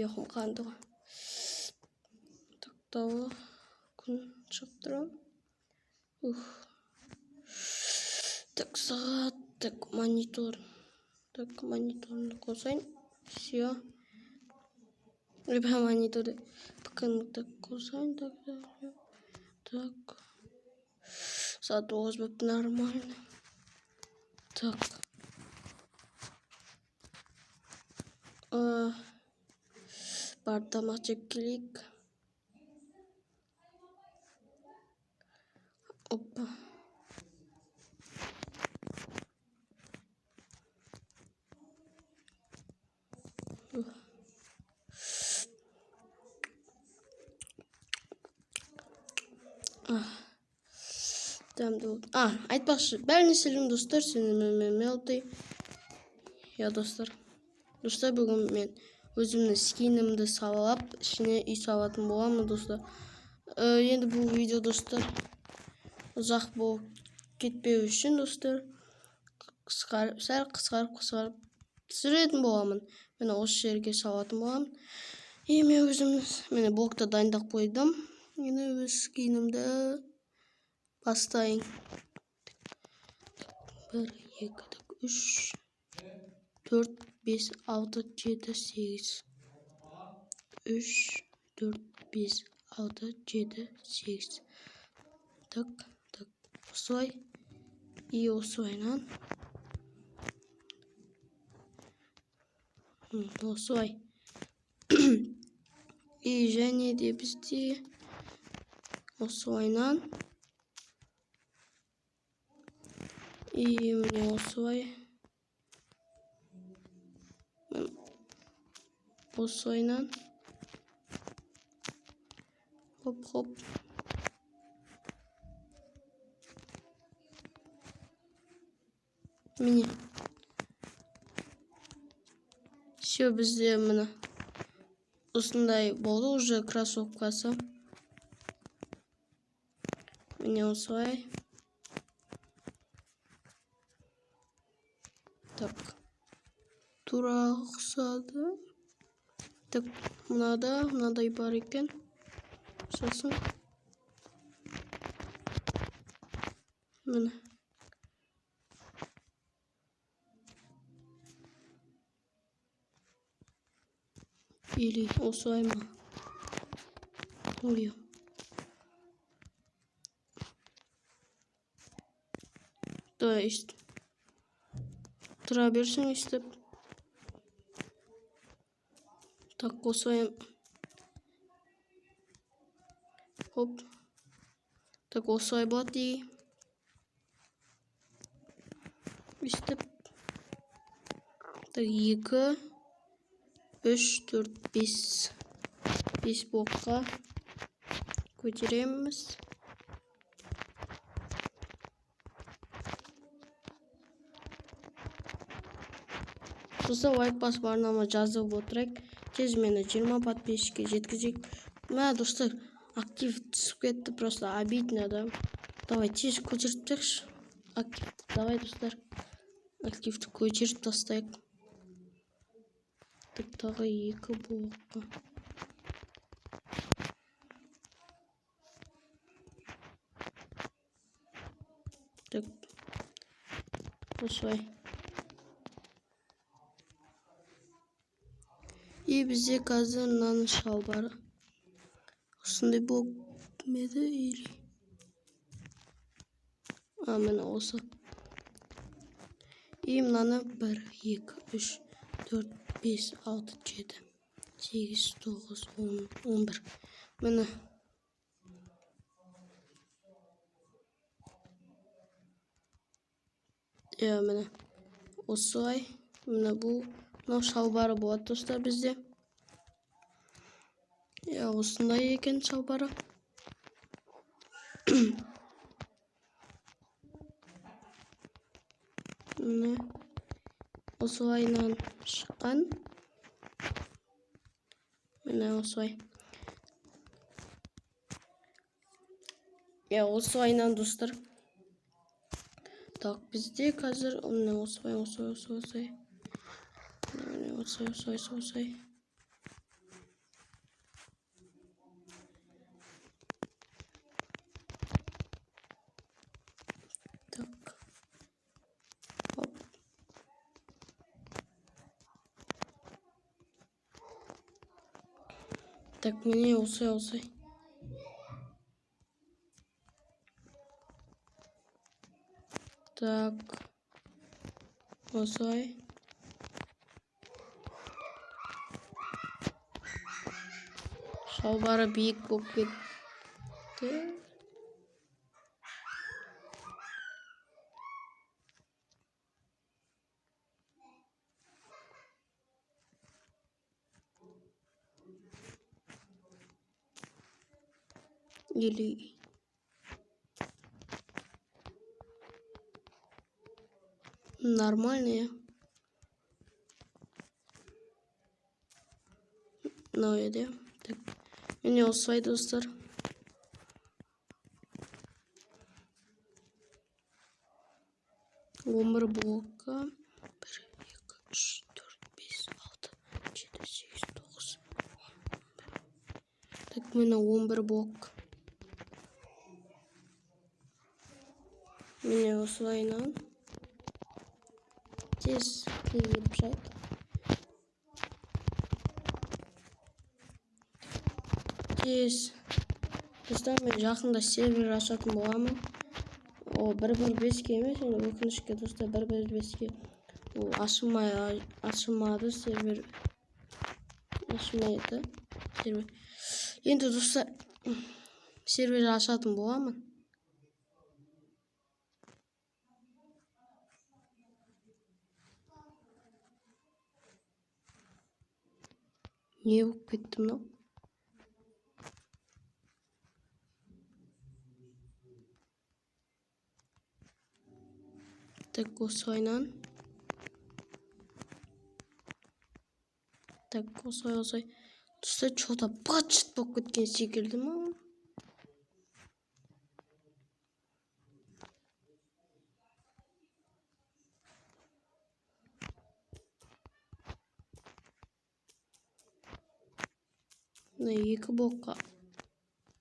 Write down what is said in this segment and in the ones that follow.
Ұйқым қанды ғой. Так, дауыл күн шығып тұр. Ух. Так, сағат, так, монитор. Так, мониторды қосайын. Все. Ойбай, мониторды ПК-ны так қосайын. Так, так, так. Сағат 9 болып, нормально. Так. Барып тамақ жеп келейік. Опа. Дәмді болды. А, айтпақшы, бәріне сәлем, достар, сенімен Мелти. Я, достар. Достар, бүгін мен өзімнің скинімді салап, ішіне үй салатын боламын, достар. Енді бұл видео, достар, ұзақ болып кетпеу үшін, достар, қысқарып, сәл қысқарып, қысқарып түсіретін боламын. Міне, осы жерге салатын боламын. И мен өзім міне блокты дайындап қойдым. Енді өз скинімді бастайын. 1, 2, 3, 4, 5, 6, 7, 8. 3, 4, 5, 6, 7, 8. Так, так, осылай. И осылайынан. Осылай. И және де бізде осылайынан. И міне осылай. Осылайынан. Хоп, хоп. Міне. Все, бізде міне осындай болды уже кроссовкасы. Міне осылай. Так. Тура ұқсады. Так, мынада мынадай бар екен. Сосын міне. Или осылай ма? Ой. То есть тұра берсін өйстіп. Так, осылай. Хоп. Так, осылай болады и өйстіп. Так, 2, 3, 4, 5. 5 блокқа көтереміз. Достар, лайк басып, арнама жазып отырайық. Тез мені 20 подписчикке жеткізейік. Мә, достар, актив түсіп кетті, просто обидно, да. Давай, тез көтеріп тастайықшы. Актив. Давай, достар. Активті көтеріп тастайық. Так, тағы 2 блокқа. Так. Осылай. И бізде қазір мынаның шалбары. Осындай блок еді или? А, міне осы. И мынаны 1, 2, 3, 4, 5, 6, 7, 8, 9, 10, 11. Міне. Иә, міне. Осылай. Міне бұл мынау шалбары болады, достар, бізде. Иә, осындай екен шалбары. Міне. Осылайынан шыққан. Міне осылай. Иә, осылайынан, достар. Так, бізде қазір міне осылай, осылай, осылай, осылай. Міне, осылай, осылай, осылай. Так. Хоп. Так, міне, осылай, осылай. Так. Осылай. Шалбары биік болып кетті. Или нормальные. Мынау еді. Так. Міне, осылай, достар. 11 блокқа. 1, 2, 3, 4, 5, 6, 7, 8, 9, 10, 11. Так, міне, 11 блок. Міне, осылайынан. Тез тез шығады. Тез. Достар, мен жақында сервер ашатын боламын. О, 1.1.5-ке емес, енді өкінішке, достар, 1.1.5-ке ол ашылмады сервер. Ашылмайды сервер. Енді, достар, сервер ашатын боламын. Не болып кетті мынау? Так, осылайынан. Так, осылай, осылай. Достар, что-то быт-шыт болып кеткен секілді ма? Мына екі блокқа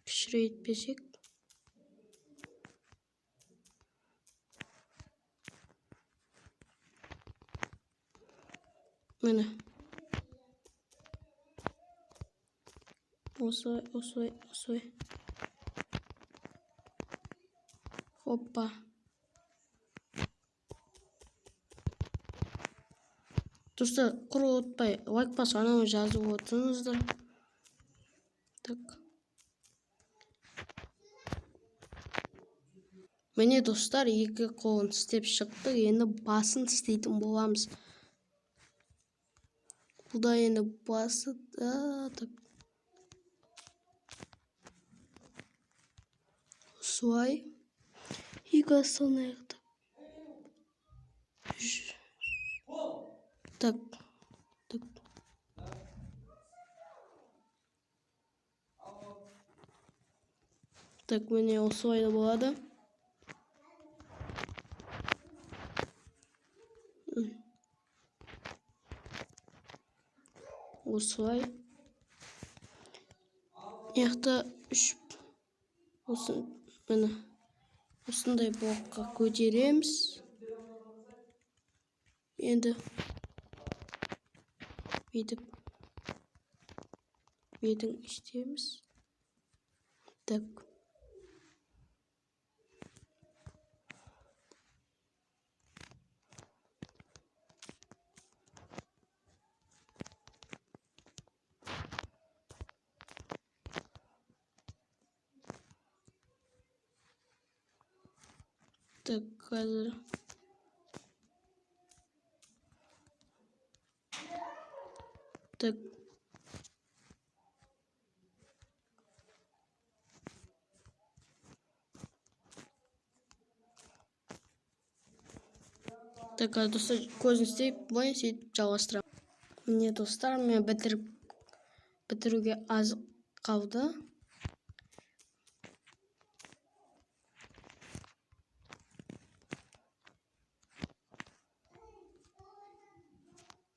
кішірейтпесек. Міне. Осылай, осылай, осылай. Хоппа. Достар, құр ұмытпай лайк басып, анау жазып отырыңыздар. Так. Міне, достар, екі қолын істеп шықтық. Енді басын істейтін боламыз. Бұл да енді басы да, так. Осылай. Екі астын аяқты. Так. Так. Так, міне, осылай да болады. Осылай. Мына үш осы, міне, осындай блокқа көтереміз. Енді бүйтіп бетін істейміз. Так. Так, қазір. Так. Так, достар, көзін істеп, былай сөйтіп жалғастырамын. Міне, достар, мен бітіруге аз қалды.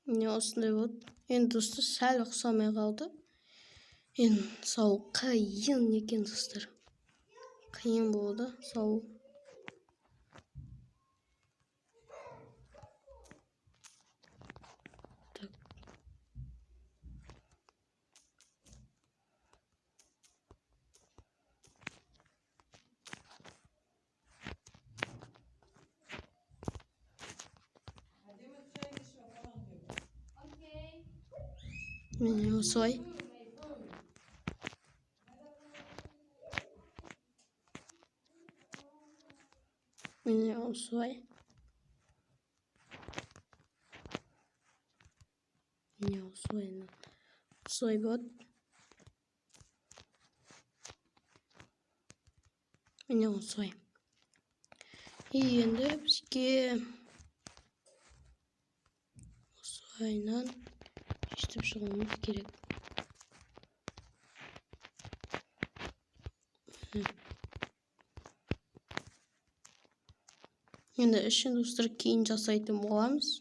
Міне, осындай болады. Енді, достар, сәл ұқсамай қалды. Енді салу қиын екен, достар. Қиын болды салу. Так. Міне, осылай. Міне, осылай. Міне, осылай. Осылай болады. Міне, осылай. И енді бізге осылайынан өйстіп шығуымыз керек. Міне. Енді ішін, достар, кейін жасайтын боламыз.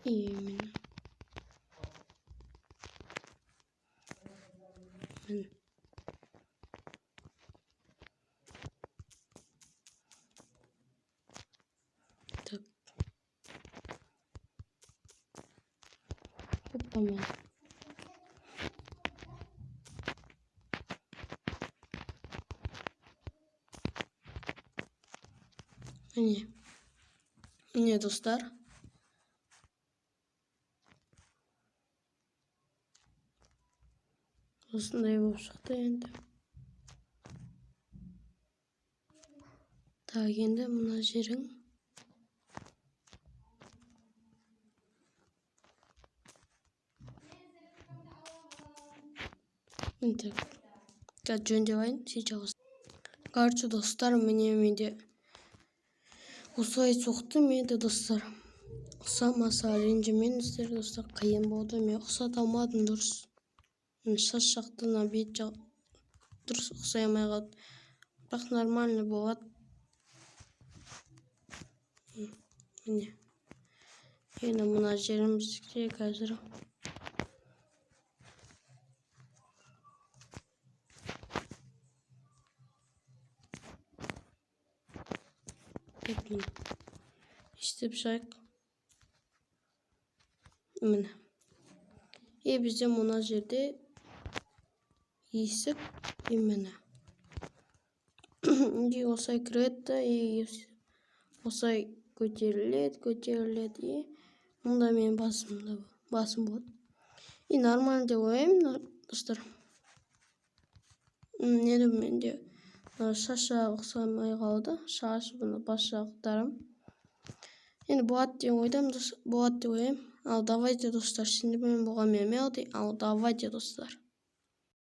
И міне. Міне. Так. Опа, міне. Міне. Міне, достар. Осындай болып шықты енді. Так, енді мына жерің. Міне, так. Қазір жөндеп алайын, сөйтіп. Короче, достар, міне, менде осылай соқтым енді, достар. Ұқсамаса, ренжімеңіздер, достар, қиын болды. Мен ұқсата алмадым дұрыс. Міне, шаш жақты, мына бет жақ дұрыс ұқсай алмай қалды. Бірақ нормально болады. Міне. Енді мына жерімізге қазір міне істеп шығайық. Міне. И бізде мына жерде есік, и міне. И осылай кіреді, и осылай көтеріледі, көтеріледі, и мұнда менің басым болады. И нормально деп ойлаймын, достар. Енді менде шаш жағы ұқсамай қалды. Шаш, бұны бас жақтарым. Енді болады деген ойдамын, болады деп ойлаймын. Ал давайте, достар, сендермен болған мен Мелди. Ал давайте, достар.